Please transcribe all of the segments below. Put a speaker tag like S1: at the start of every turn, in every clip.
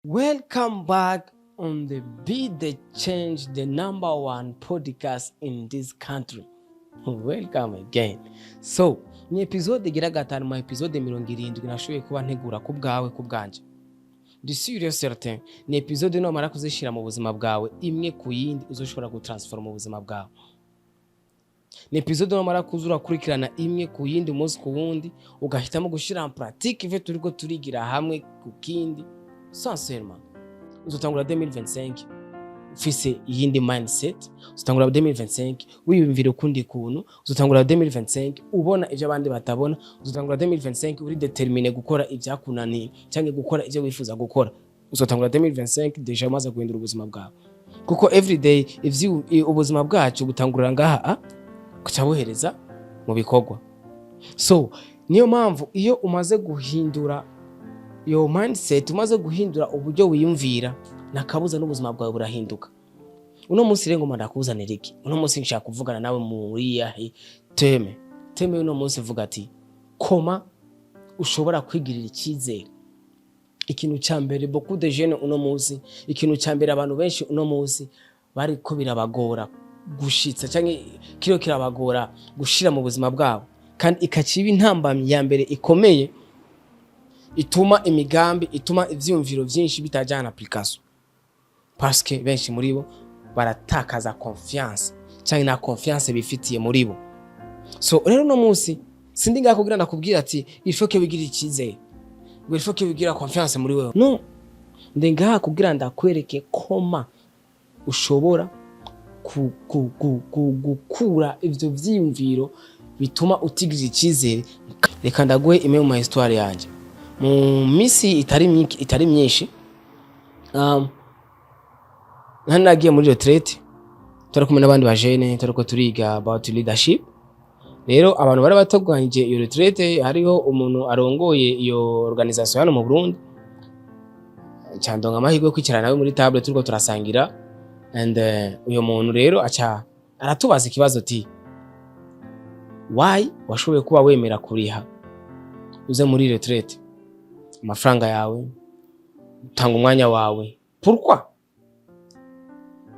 S1: Welcome back on the Be the Change, the number one podcast in this country. Welcome again. So, ni episode igira gatanu mu episode 70 nashoboye kuba ntegura ku bwawe, ku bwanje. Ndi sûr et certain, ni episode nomara kuzishira mu buzima bwawe imwe ku yindi, uzoshobora gutransforma ubuzima bwawe. Ni episode nomara kuza urakurikirana imwe ku yindi, umunsi ku wundi, ugahitamo gushyira en pratique ivyo turiko turigira hamwe ku kindi. Sincèrement, uzotangura 2025 ufise iyindi mindset, uzotangura 2025 wiyumvira ukundi kuntu, uzotangura 2025 ubona ivyo abandi batabona, uzotangura 2025 uri déterminé gukora ivyakunaniye cyangwa gukora ivyo wifuza gukora. Uzotangura 2025 déjà umaze guhindura ubuzima bwawe, kuko everyday ivyo ubuzima bwacu butangurira ngaha buca buhereza mu bikorwa. So niyo mpamvu iyo umaze guhindura your mindset, umaze guhindura uburyo wiyumvira, nakabuza n'ubuzima bwawe burahinduka. Uno munsi rero ngoma ndakuzanira iki? Uno munsi nshaka kuvugana nawe muri yahe thème? Thème uno munsi vuga ati: comment ushobora kwigirira icyizere? Ikintu cya mbere, beaucoup de jeunes uno munsi, ikintu cya mbere abantu benshi uno munsi bariko birabagora gushitsa cyangwa kiriho kirabagora gushira mu buzima bwabo, kandi ikaciba intambamyi ya mbere ikomeye ituma imigambi, ituma ivyiyumviro vyinshi bitajana application, parce que benshi muri bo baratakaza confiance cyangwa nta confiance bifitiye muri bo. So rero uno munsi sindi ngaha kugira ndakubwira ati il faut que wigirire icyizere, ngo il faut que wigira confiance muri wewe. No, ndi ngaha kugira ndakwereke comment ushobora gukura ivyo vyiyumviro bituma utigirira icyizere. Reka ndaguhe imwe mu ma histoire yanje. Mu minsi itari myinshi, nari nagiye muri retraite, turi kumwe n'abandi bajene, turiko turiga about leadership. Rero abantu bari batunganyije iyo retraite, hariho umuntu arongoye iyo organisation hano mu Burundi, candonga amahirwe yo kwicara nawe muri table turiko turasangira. And uyo muntu rero aca aratubaza ikibazo ati: "Why washoboye kuba wemera kuriha uze muri retraite, amafaranga yawe, utanga umwanya wawe, pourquoi?"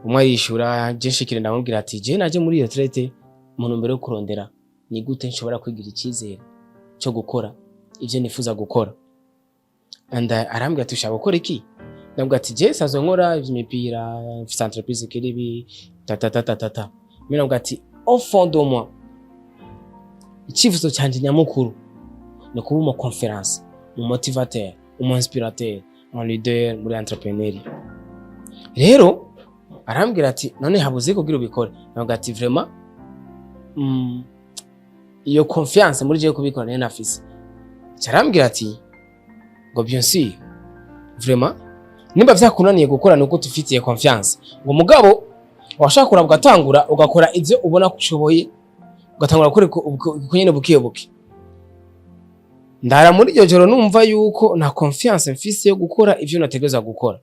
S1: Umwe arishura, je nshikire ndamubwira ati: "Je naje muri retraite mu ntumbero yo kurondera ni gute nshobora kwigira icyizere cyo gukora ivyo nifuza gukora." And arambwira ati: "Ushaka gukora iki?" Ndamubwira ati: "Je sanzwe nkora ivy'imipira, mfise entreprise ikiri ibi ta ta ta ta ta." Ndamubwira ati: "Au fond de moi, icyifuzo cyanjye nyamukuru ni kuba umu conférence, umu motivateur, umu inspirateur, un leader muri entrepreneur." Rero arambwira ati: "None habuze kugira ubikore?" Ndamubwira ati: "Vraiment, iyo confiance muri jewe kubikora niyo nafise." Arambwira ati ngo: "Bien sûr, vraiment, nimba vyakunaniye gukora nuko utifitiye confiance." Ngo mugabo washaka kuraba ugatangura ugakora ivyo ubona ko ushoboye, ugatangura gukora uko nyene buke buke. Ndara muri iryo joro numva yuko nta confiance mfise yo gukora ivyo nategerezwa gukora.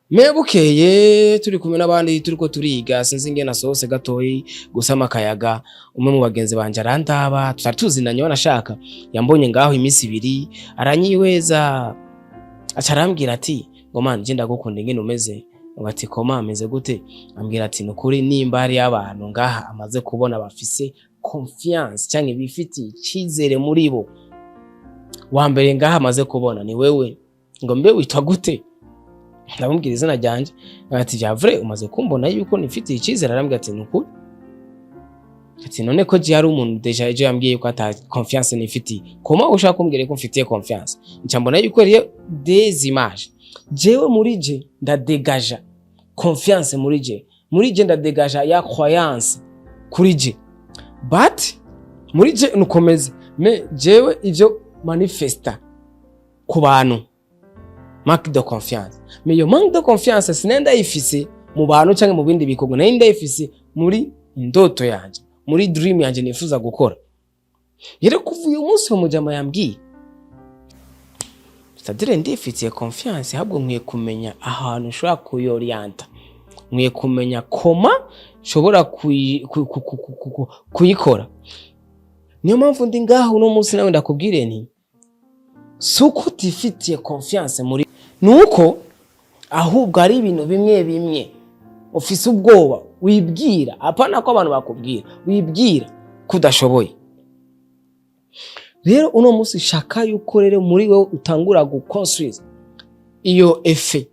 S1: Me bukeye turi kumwe n'abandi turiko turiga, sinzi ingene nasohotse gatoyi gusama akayaga, umwe mu bagenzi banje arandaba, tutari tuzinanye, wanashaka yambonye ngaho iminsi 2, aranyihweza, aca arambwira ati ngo: "Man, je ndagukunda ingene umeze." Ngo ati: "Comment ameze gute?" Ambwira ati: "Nukuri nimba hari abantu ngaha amaze kubona bafise confiance cyangwa bifitiye icyizere muri bo, wa mbere ngaha amaze kubona ni wewe." Ngo: "Mbe witwa gute?" Ndamubwira izina ryanje. Ati: "Vya vrai, umaze kumbona yuko nifitiye icyizere?" Arambwira ati: "Nukuri." Ati: "None ko je hari umuntu déjà ejo yambwiye ko ata confiance nifitiye, comment ushaka kumbwira ko mfitiye confiance?" Nca mbona yuko rero des images, jewe muri je ndadegaja confiance, muri je ndadegaja ya croyance kuri je, but muri je nukomeze mais jewe ivyo manifesta ku bantu manque de confiance. Mais iyo manque de confiance sinari ndayifise mu bantu cyangwa mu bindi bikorwa, nari ndayifise muri indoto yanje, muri dream yanje nifuza gukora. Rero kuva uyu munsi uwo mujama yambwiye, c'est-à-dire ndifitiye confiance, ahubwo nkwiye kumenya ahantu nshobora kuyorienta, nkwiye kumenya comment nshobora kuyikora. Niyo mpamvu ndi ngaho uno munsi nawe ndakubwire nti si uko utifitiye confiance muri, ni uko Ahubwo hari ibintu bimwe bimwe ufise ubwoba, wibwira, apana ko abantu bakubwira, wibwira ko udashoboye. Rero uno munsi shaka yuko rero muri wewe utangura guconstruire iyo effet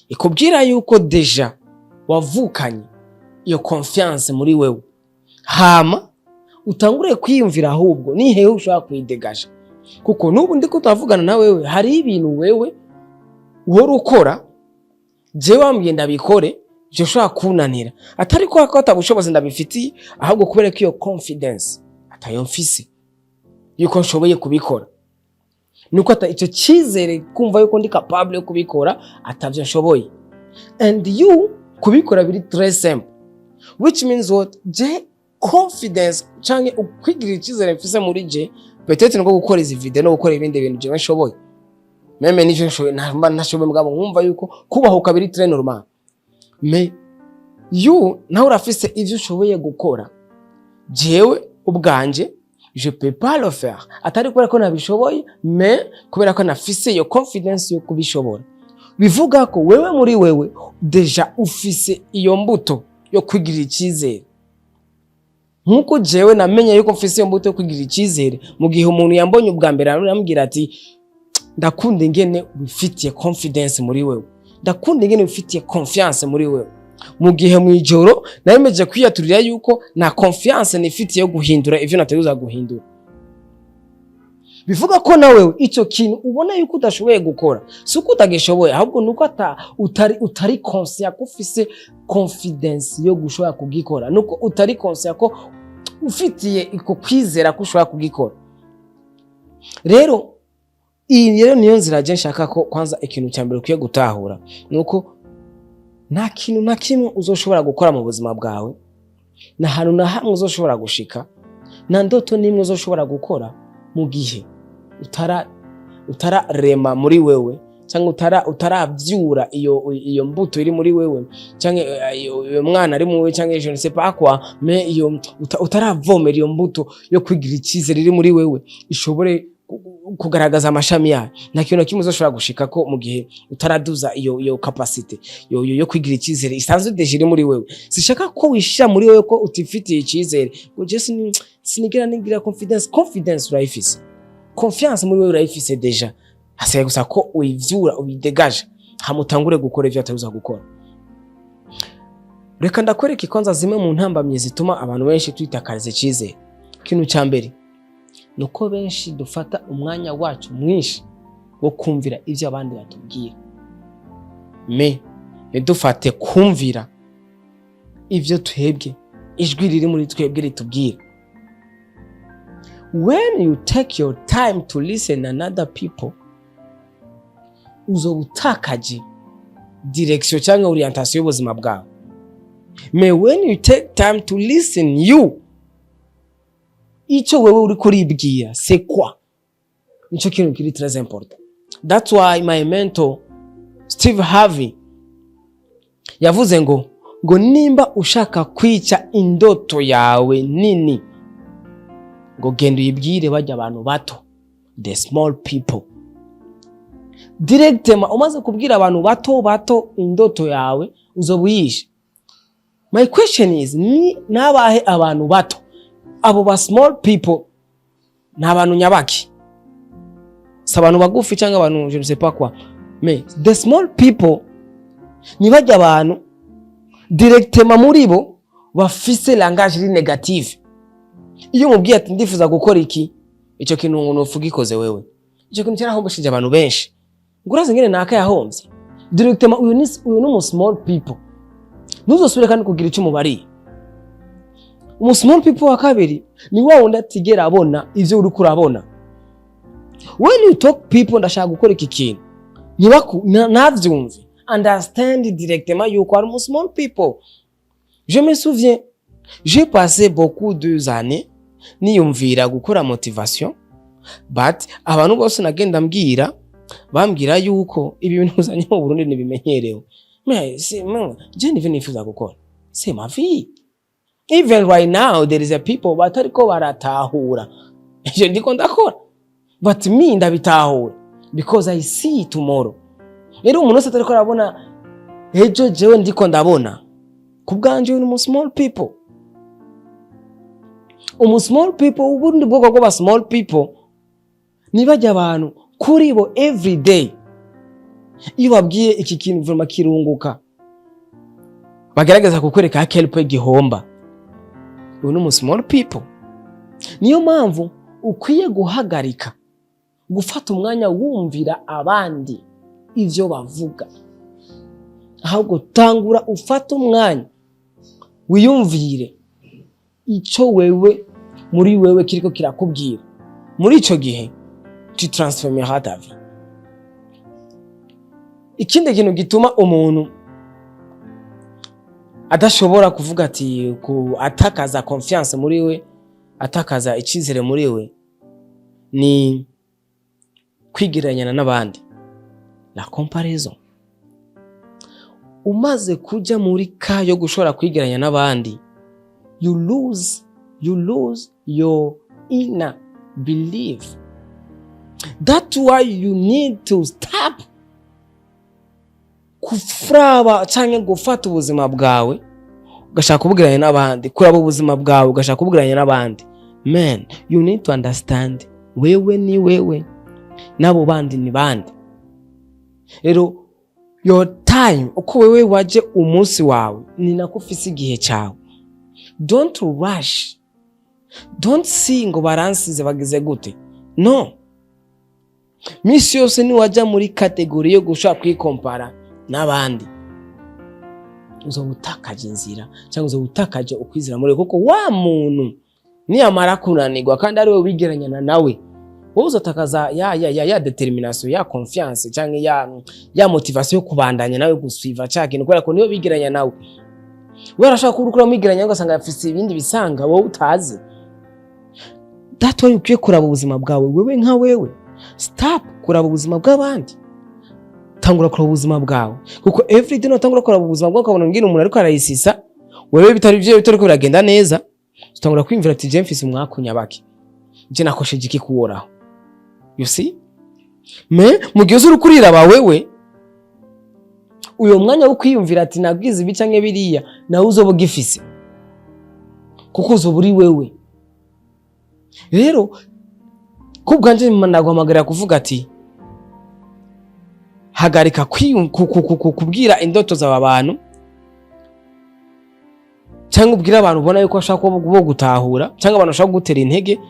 S1: ikubwira yuko déjà wavukanye iyo confiance muri wewe, hama utangure kwiyumvira ahubwo ni hehe ushobora kuyidegaja. Kuko n'ubu ndiko turavugana na wewe, hari ibintu wewe uhora ukora, jewe wambwiye ndabikore, je ushobora kunanira, atari kubera ko ata bushobozi ndabifitiye, ahubwo kubera ko iyo confidence atayo mfise yuko nshoboye kubikora. Nuko ata icyo cyizere kumva yuko ndi capable yo kubikora atavyo nshoboye. And you kubikora biri très simple, which means what? Je confidence canke ukwigirira icyizere mfise muri je, peut-être niko gukora izi video no gukora ibindi bintu jewe nshoboye, même n'ivyo nshoboye nta ntashoboye, mugabo nkumva yuko kubahuka biri très normal. Mais you nawe urafise ivyo ushoboye gukora, jewe ubwanje je peux pas le faire, atari kubera ko nabishoboye, mais kubera ko nafise iyo confidence yo kubishobora. Bivuga ko wewe muri wewe déjà ufise iyo mbuto yo kwigirira icyizere, nkuko jewe namenye yuko mfise iyo mbuto yo kwigirira icyizere mu gihe umuntu yambonye ubwa mbere arambwira ati: "Ndakunda ingene wifitiye confidence muri wewe, ndakunda ingene wifitiye confiance muri wewe." Mu gihe mu ijoro naremeje kwiyaturira yuko nta confiance nifitiye yo guhindura ivyo nateguza guhindura. Bivuga ko nawe icyo kintu ubona yuko udashoboye gukora, si uko utagishoboye, ahubwo ni uko utari conscient ko ufise confidence yo gushobora kugikora, nuko utari conscient ko ufitiye iko kwizera ko ushobora kugikora. Rero iyi rero niyo nzira je nshaka ko kwanza ikintu cya mbere ukwiye gutahura ni uko nta kintu na kimwe uzoshobora gukora mu buzima bwawe, nta hantu na hamwe uzoshobora gushika, nta ndoto n'imwe uzoshobora gukora mu gihe utararema muri wewe cyangwa utaravyura iyo mbuto iri muri wewe, cyangwa iyo mwana ari muri wewe, cyangwa je ne sais pas quoi, mais iyo utaravomera iyo mbuto yo kwigira icyizere iri muri wewe ishobore kugaragaza amashami yayo, nta kintu na kimwe uzoshobora gushika ko mu gihe utaraduza iyo capacité yo kwigira icyizere isanzwe déjà iri muri wewe. Sishaka ko wishira muri wewe ko utifitiye icyizere, ngo je sinigira nigira confidence. Confidence urayifise, confiance muri wewe urayifise déjà, hasigaye gusa ko uyivyura, uyidegaje, hama utangure gukora ivyo ataruza gukora. Reka ndakwereka kwanza zimwe mu ntambamyi zituma abantu benshi twitakariza icyizere. Ikintu cya mbere ni uko benshi dufata umwanya wacu mwinshi wo kumvira ibyo abandi batubwira, mais ntidufate kumvira ibyo twebwe ijwi riri muri twebwe ritubwira. When you take your time to listen another people, uzoba utakaje direction cyangwa orientation y'ubuzima bwawe. Mais when you take time to listen you, icyo wewe uri kuribwira, c'est quoi, nicyo kintu kiri très important. That's why my mentor Steve Harvey yavuze ngo nimba ushaka kwica indoto yawe nini, ngo genda uyibwire bajya abantu bato, the small people. Directement umaze kubwira abantu bato bato indoto yawe, uzoba uyishe. My question is, ni nabahe abantu bato? Abo ba small people ni abantu nyabaki? Si abantu bagufi cyangwa abantu je ne sais pas quoi, mais the small people ni bajya abantu directement muri bo bafise langage iri négative. Iyo umubwiye ati: "Ndifuza gukora iki," icyo kintu ngo nufu ugikoze wewe, icyo kintu cyarahombesheje abantu benshi, ngo urazi ngene naka yahombye. Directement uyu ni umu small people, ntuzosubire kandi kugira icyo umubariye. Umu small people wa kabiri ni wa wundi atigera abona ivyo uriko urabona. When you talk people, "Ndashaka gukora iki kintu," ntavyumve, understand directement yuko ari umu small people. Je me souviens, j'ai passé beaucoup de années niyumvira gukora motivation, but abantu bose nagenda mbwira bambwira yuko ibi bintu uzanye mu Burundi ntibimenyerewe. Mais si je nivyo nifuza gukora, c'est ma vie. Even right now there is a people batariko baratahura ivyo ndiko ndakora, but me ndabitahura because I see tomorrow. Rero umuntu wese atariko arabona Ejo jewe ndiko ndabona ku bwanje ni umu small people, umu small people. Ubundi bwoko bw'aba small people ni bajya abantu kuri bo every day iyo babwiye iki kintu vraiment kirunguka, bagerageza kukwereka quel point gihomba. Uyu ni umu small people. Niyo mpamvu ukwiye guhagarika gufata umwanya wumvira abandi ivyo bavuga, ahubwo tangura ufate umwanya wiyumvire ico wewe muri wewe kiriko kirakubwira. Muri ico gihe tu transformeras ta vie. Ikindi kintu gituma umuntu adashobora kuvuga ati ku atakaza confiance muri we, atakaza icyizere muri we, ni kwigereranya n'abandi, la comparaison. Umaze kuja muri ka yo gushobora kwigereranya n'abandi, you lose your inner belief. That's why you need to stop kufraba canke gufata ubuzima bwawe ugashaka kubwiranya n'abandi, kuraba ubuzima bwawe ugashaka kubwiranya n'abandi. Man, you need to understand wewe ni wewe, n'abo bandi ni bandi. Rero your time, uko wewe waje umunsi wawe, ni nako ufise igihe cyawe. Don't rush, don't see ngo baransize, bagize gute. No misi yose niwajya muri catégorie yo gushaka kwikompara n'abandi, uzoba utakaje inzira cyangwa uzoba utakaje ukwizera muri we, kuko wa muntu niyamara kunanirwa kandi ari we wigeranyana nawe, wowe uzotakaza ya détermination, ya confiance cyangwa ya motivation yo kubandanya nawe gusuiva ca kintu, kubera ko niyo bigeranya nawe. We arashaka kuba uriko uramwigeranya, ugasanga afise ibindi bisanga wowe utazi. That's why ukwiye kuraba ubuzima bwawe wewe nka wewe. Stop kuraba ubuzima bw'abandi, tangura kuraba ubuzima bwawe, kuko everyday nutangura kuraba ubuzima bwawe ukabona ngene umuntu ariko arayisisa, wewe bitari byo, bitariko biragenda neza, utangura kwiyumvira ati: "Je mfise umwaku nyabaki? Je nakosheje iki kuworaho?" You see? Mais mu gihe uzi uriko uriraba wewe, uyo mwanya wo kwiyumvira ati nabwize ibi canke biriya nawe uzoba ugifise, kuko uzoba uri wewe. Rero kubwanje naguhamagarira kuvuga ati hagarika kubwira indoto zawe abantu, cyangwa ubwire abantu ubona yuko bashaka kuba bo gutahura, cyangwa abantu bashaka kugutera intege,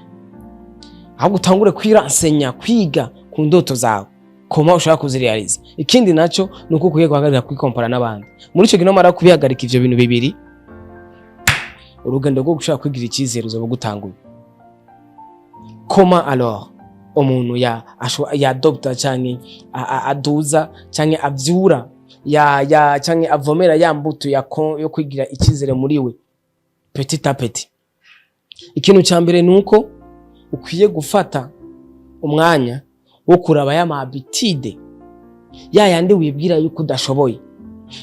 S1: ahubwo utangure kwiransenya, kwiga ku ndoto zawe, koma ushaka kuzirealiza. Ikindi naco ni uko ukwiye guhagarika kwikompara n'abandi. Muri ico gihe nomara kubihagarika ivyo bintu bibiri, urugendo rwo gushaka kwigira icyizere uzoba gutanguye. Comment alors umuntu ya yadopta canke aduza canke avyura ya canke avomera ya mbuto yo kwigira icyizere muri we petit à petit? Ikintu ca mbere ni uko ukwiye gufata umwanya wo kuraba ya habitude ya yandi wibwira yuko udashoboye,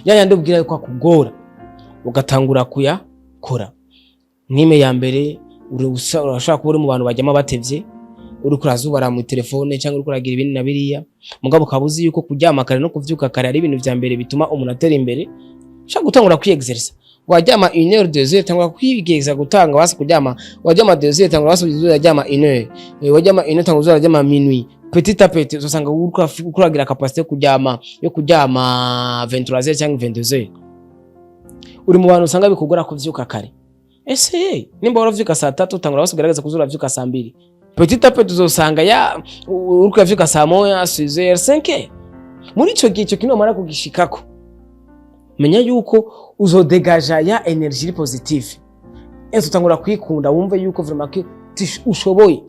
S1: ya yandi wibwira yuko akugora, ugatangura kuyakora. Nk'ime ya mbere, urashobora kuba uri mu bantu bajyamo batevye, uriko urazubara mu telefone cyangwa uriko uragira ibindi na biriya, mugabo ukaba uzi yuko kuryama kare no kuvyuka kare ari ibintu vya mbere bituma umuntu atera imbere. Ushobora gutangura kwiexercer. Waryama 1 heure, 2 heures, tangura kwigeza gutanga wasi kuryama. Waryama 2 heures, tangura wasi uraryama 1 heure. Waryama 1 heure, tangura uraryama minuit. Petit à petit uzosanga uriko uragira capacité yo kuryama 23h cyangwa 22h. Uri mu bantu usanga bikugora kuvyuka kare, ese nimba uravyuka saa 3, tangura basi ugerageza kuza uravyuka saa 2. Petit à petit uzosanga ya uriko uravyuka saa 1, 6h, 5h. Muri ico gihe, ico kintu wamara kugishikako, menya yuko uzodegaja ya énergie iri positive. Ese utangura kwikunda, wumve yuko vraiment que ushoboye.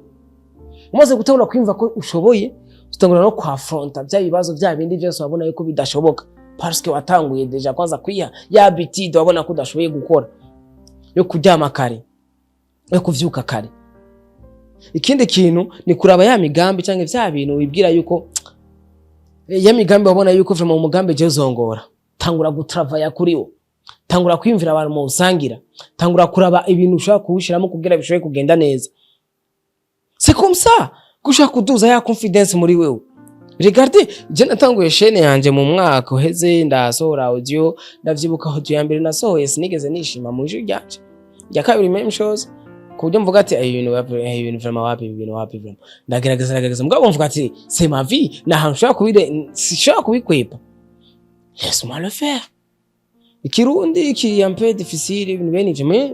S1: Umaze gutangura kwiyumva ko ushoboye, utangura no kwafronta bya bibazo, bya bindi byose wabona yuko bidashoboka, parce que watanguye déjà kwanza kwiha ya habitude wabona ko udashoboye gukora, yo kuryama kare, yo kuvyuka kare. Ikindi kintu ni kuraba ya migambi cyangwa vya bintu wibwira yuko, ya migambi wabona yuko vraiment umugambi je uzongora, tangura gutravaya kuri wo, tangura kwiyumvira abantu mu usangira, tangura kuraba ibintu ushobora kuwushiramo kugira bishobore kugenda neza. C'est comme ça ko ushobora kuduza ya confidence muri wewe. Regardez, je natanguye chaîne yanje mu mwaka uheze, ndasohora audio. Ndavyibuka, audio ya mbere nasohoye sinigeze nishima mu ijwi ryanje. Rya kabiri, même chose, ku buryo mvuga ati: "Ibi bintu wapi, ibi bintu vraiment wapi, ibi bintu wapi vraiment." Ndagerageza, ndagerageza, mugabo mvuga ati: "C'est ma vie, nta hantu nshobora kubire, sinshobora kubikwepa, laisse-moi le faire." Ikirundi kiri un peu difficile, ibintu bene ivyo, mais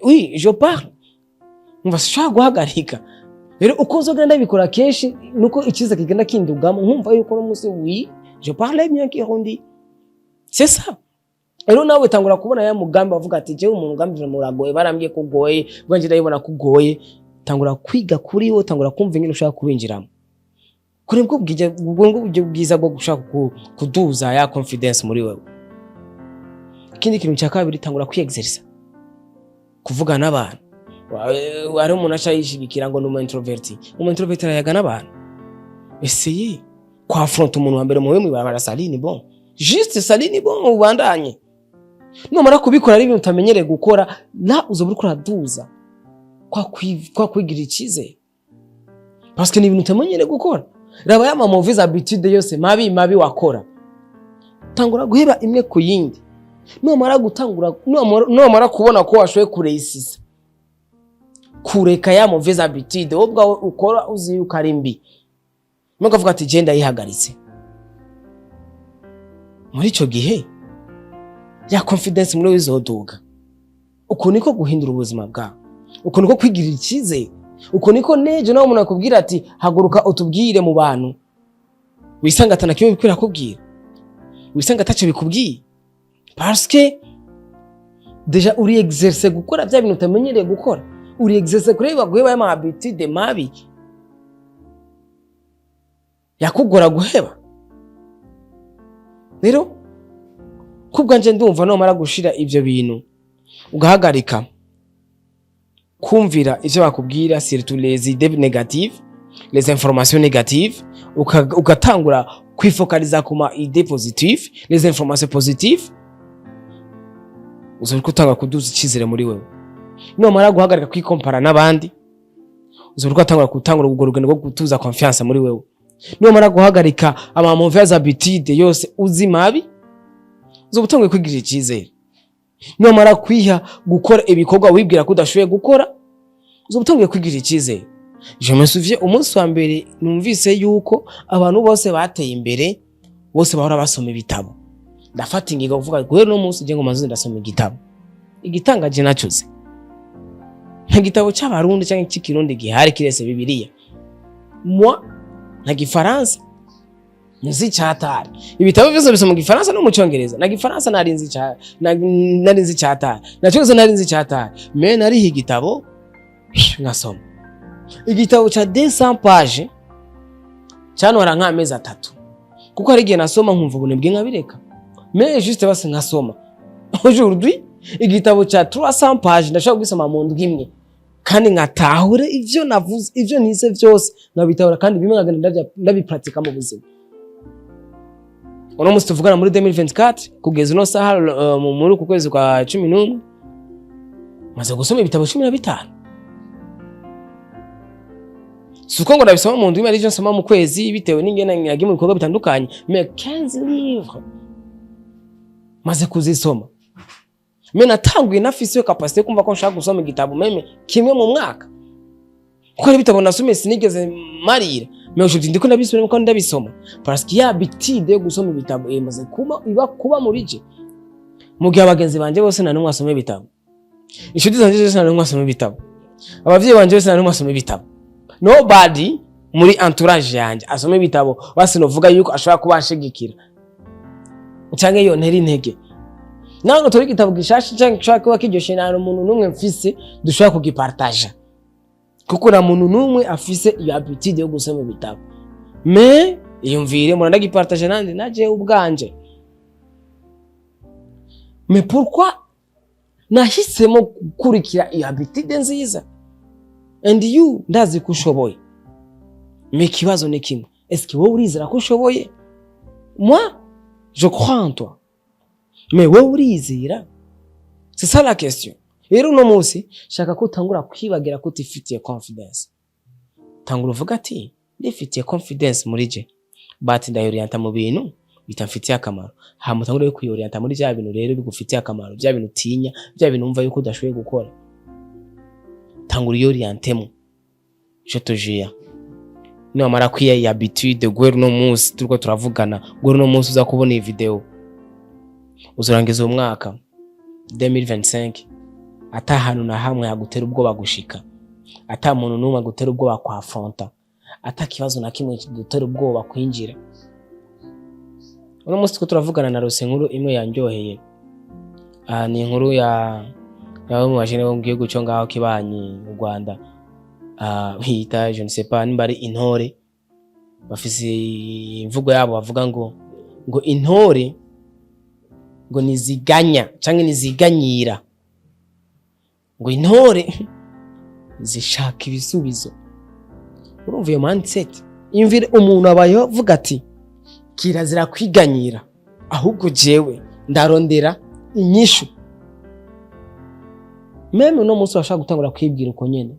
S1: oui, je parle, umva, sinshobora guhagarika. Rero uko nzogenda ndabikora kenshi, nuko icyiza kigenda kindugamo, nkumva yuko no munsi, oui, je parle bien kirundi. C'est ça. Rero nawe tangura kubona ya mugambi, bavuga ati: "Jewe mu mugambi vraiment uragoye, barambwiye ko ugoye, bwanje ndabibona ko ugoye." Tangura kwiga kuri wo, tangura kumva ingene ushaka kuwinjiramo. Kuri bwo bwije, ubwo buryo bwiza bwo gushaka kuduza ya confidence muri wewe. Ikindi kintu cya kabiri, tangura kwiexerisa kuvuga n'abantu. Hari umuntu aca yishigikira ngo ni umu introverti. Umu introverti arayaga n'abantu. Essayez kwafronta umuntu wa mbere muwe mw'ibarabara: "Salut, ni bon?" Juste "Salut, ni bon?" Ubandanye. Numara kubikora, ari ibintu utamenyereye gukora, la uzoba uriko uraduza kwa kwigirira icyizere, parce que ni ibintu utamenyereye gukora. Raba ya ma mauvaise habitude yose mabi mabi wakora, tangura guheba imwe ku yindi. Numara gutangura, numara kubona ko washoboye kuresisa kureka ya mauvaise habitude wowe ubwawe ukora uzi yuko ari mbi, nuko avuga ati: "Je ndayihagaritse," muri ico gihe ya confidence muri wewe izoduga. Uko niko guhindura ubuzima bwawe, uko niko kwigirira icyizere, uko niko nejo nawe umuntu akubwira ati: "Haguruka utubwire mu bantu," wisanga atana kimwe bikwira kubwira, wisanga ataco bikubwiye, parce que déjà uri exerce gukora bya bintu utamenyereye gukora, uri exerce kureba guheba ya habitude mabi yakugora guheba. Rero kubwanje ndumva nomara gushira ivyo bintu, ugahagarika kumvira ivyo bakubwira, surtout les idées négatives, les informations négatives, ugatangura kwifokaliza ku ma idées positives, les informations positives, uzoba utanga kuduza icyizere muri wewe. Nomara guhagarika kwikompara n'abandi, uzoba utangura gutangura urwo rugendo rwo gutuza confiance muri wewe. Nomara guhagarika ama mauvaises habitudes yose uzi mabi, uzoba utanguye kwigirira icyizere. Nomara kwiha gukora ibikorwa wibwira ko udashoboye gukora, uzoba utanguye kwigirira icyizere. Je me souviens, umunsi wa mbere numvise yuko abantu bose bateye imbere bose bahora basoma ibitabo, ndafata ingingo kuvuga: "Guhera uno munsi je ngo maze ndasoma igitabo." Igitangaje, nacuze nta gitabo c'Abarundi canke c'Ikirundi gihari kirese Bibiliya. Moi, nta Gifaransa nzi cyatari. Ibitabo byose bisoma mu Gifaransa no mu Cyongereza. Na Gifaransa nari nzi nari nzi cyatari, na Cyongereza nari nzi cyatari, mais nariho igitabo nkasoma igitabo ca 200 pages, cantwara nk'amezi 3, kuko hari igihe nasoma nkumva ubunebwe nkabireka, mais juste basi nkasoma. Aujourd'hui, igitabo ca 300 pages ndashobora kugisoma mu ndwi imwe, kandi nkatahure ivyo navuze, ivyo nize vyose nkabitahura, kandi bimwe nkagenda ndabipratika mu buzima. Uno munsi tuvugana, muri 2024, kugeza uno saha, muri uku kwezi kwa 11, maze gusoma ibitabo 15. Si uko ngo ndabisoma mu ndwi imwe, arivyo nsoma mu kwezi, bitewe n'ingene nagiye mu bikorwa bitandukanye, mais 15 livres maze kuzisoma. Mais natanguye nafise iyo capacité yo kumva ko nshaka gusoma igitabo même kimwe mu mwaka, kuko hari ibitabo nasomye sinigeze marira. Mais aujourd'hui ndiko ndabisubiramo kandi ndabisoma, parce que ya habitude yo gusoma ibitabo imaze kuba iba kuba muri je, mu gihe abagenzi banje bose nta n'umwe asoma ibitabo, inshuti zanje zose nta n'umwe asoma ibitabo, abavyeyi banje bose nta n'umwe asoma ibitabo. Nobody muri entourage yanje asoma ibitabo. Basi novuga yuko ashobora kuba anshigikira canke yontera intege nawe ngo tore igitabo gishasha canke gishobora kuba kiryoshe. Nta muntu n'umwe mfise dushobora kugipartaja, kuko nta muntu n'umwe afise iyo habitude yo gusoma ibitabo. Mais iyumvire, mura ndagipartaje nande? Naje ubwanje. Mais pourquoi nahisemo gukurikira iyo habitude nziza? And you, ndazi ko ushoboye, mais ikibazo ni kimwe: est-ce que wowe urizera ko ushoboye? Moi, je crois en toi, mais wowe urizera? C'est ça la question. Rero uno munsi shaka ko utangura kwibagira ko utifitiye confidence. Tangura uvuga ati: "Ndifitiye confidence muri je." But ndayoriyanta mu bintu bitamfitiye akamaro. Hama utangure kuyoriyanta muri vya bintu rero bigufitiye akamaro, vya bintu utinya, vya bintu wumva yuko udashoboye gukora. Tangura uyoriyantemo. Je te jure, niwamara kwiya iyi habitude, guhera uno munsi turiko turavugana, guhera uno munsi uza kubona iyi video, uzorangiza uwo mwaka 2025 ata hantu na hamwe hagutera ubwoba gushika, ata muntu n'umwe agutera ubwoba kwafronta, ata kibazo na kimwe kigutera ubwoba kwinjira. Uno munsi turiko turavugana, narose inkuru imwe yanryoheye. Ah, ni inkuru ya bamwe mu bajene bo mu gihugu cyo ngaho kibanyi mu Rwanda. Ah, bita, je ne sais pas nimba ari intore, bafise imvugo yabo bavuga ngo intore ngo niziganya canke niziganyira, ngo intore zishaka ibisubizo. Urumva iyo mindset? Imvire umuntu abayeho avuga ati: "Kirazira kwiganyira, ahubwo jewe ndarondera inyishu." Même uno munsi washaka gutangura kwibwira uko nyene,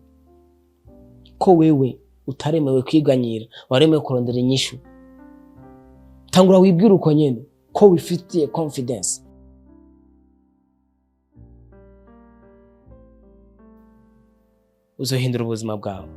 S1: ko wewe utaremewe kwiganyira, waremewe kurondera inyishu. Tangura wibwire uko nyene ko wifitiye confidence, uzohindura ubuzima bwawe.